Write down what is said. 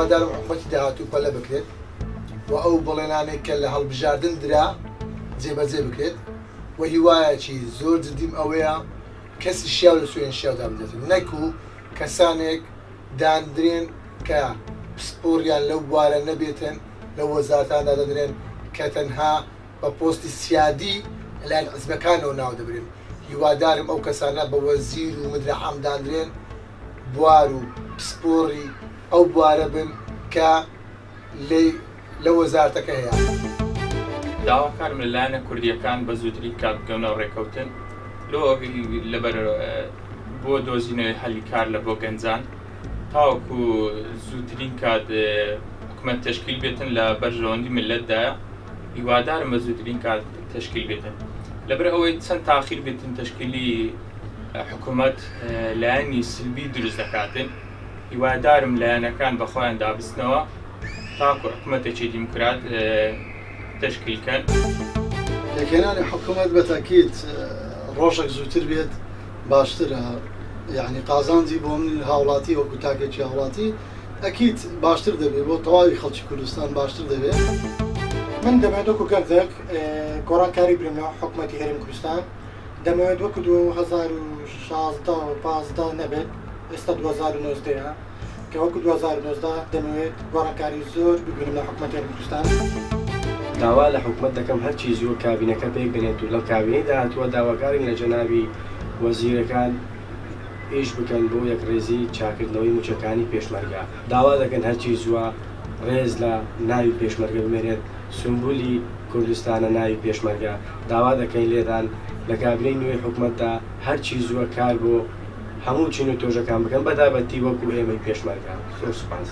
هیوادارم حکومەتی داهاتوو پەلە بکرێت و ئەو بەڵێنانەی کە لە هەڵبژاردن درا جێبەجێ بکرێت و هیوایەکی زۆر جدیم ئەوەیە کەسی شیاو لە شوێنی شیاو دابنرێتن نەکو کەسانێک داندرێن کە پسپۆڕیان لەو بوارە نەبێتن لەو وەزارەتانە دادەنرێن کە تەنها بە پۆستی سیادی لەلایەن حزبەکانەوە ناودەبرێن، هیوادارم ئەو کەسانە بە وەزیر و مدرە عام دانرێن بوار و پسپۆڕی ئەو بوارە بن کە لێی لە وەزارەتەکە هەیە. داواکارم لە لایەنە کوردییەکان بە زووترین کات بگەونە ڕێکەوتن لۆ لەبەر بۆ دۆزینەوەی هەلی کار لە بۆ گەنجان تاوەکو زووترین کات حکومەت تەشکیل بێتن لە بەرژەوەندی مللەتدایە هیوادارم بە زووترین کات تەشکیل بێتن لەبەر ئەوەی چەند تاخیر بێتن تەشکیلی حکومەت لایەنی سلبی دروست دەکاتن هیوادارم لایەنەکان بە خۆیان دابستنەوە تاکو حکومەتێکی دیموکرات تەشکیل کەن. پێکهێنانی حکومەت بە تەئکید ڕۆژێک زووتر بێت باشترە یەعنی قازانجی بۆ من هاوڵاتی وەکو تاکێکی هاوڵاتی ئەکید باشتر دەبێت بۆ تەواوی خەڵکی کوردستان باشتر دەبێت. من دەمەوێت وەکو گەنجێک گۆڕانکاری بنێم لە حکومەتی هەرێمی کوردستان، دەمەوێت وەکو 2016 و 15 نەبێت، ئێستا 2019 ە، کە وەکو 2019 دەمەوێت گۆڕانکاری زۆر ببینم لە حکومەتی هەرێمی کوردستان. داوا لە حکومەت دەکەم هەرچی زووە کابینەکە پێکبێنێت و لەم کابینەی داهاتووە داواکارین لە جەنابی وەزیرەکان ئیش بکەن بۆ یەکڕیزی چاکردنەوەی موچەکانی پێشمەرگە، داوا دەکەن هەرچی زووە ڕێز لە ناوی پێشمەرگە بمێنێت، سومبولی کوردستانە ناوی پێشمەرگە، داوا دەکەین لێتان لە کابینەی نوێی حکومەتدا هەرچی زووە کار بۆ هەموو چین و تۆژەکان بکەن بەتایبەتی وەکو ئێمەی پێشمەرگە. زۆر سوپاس.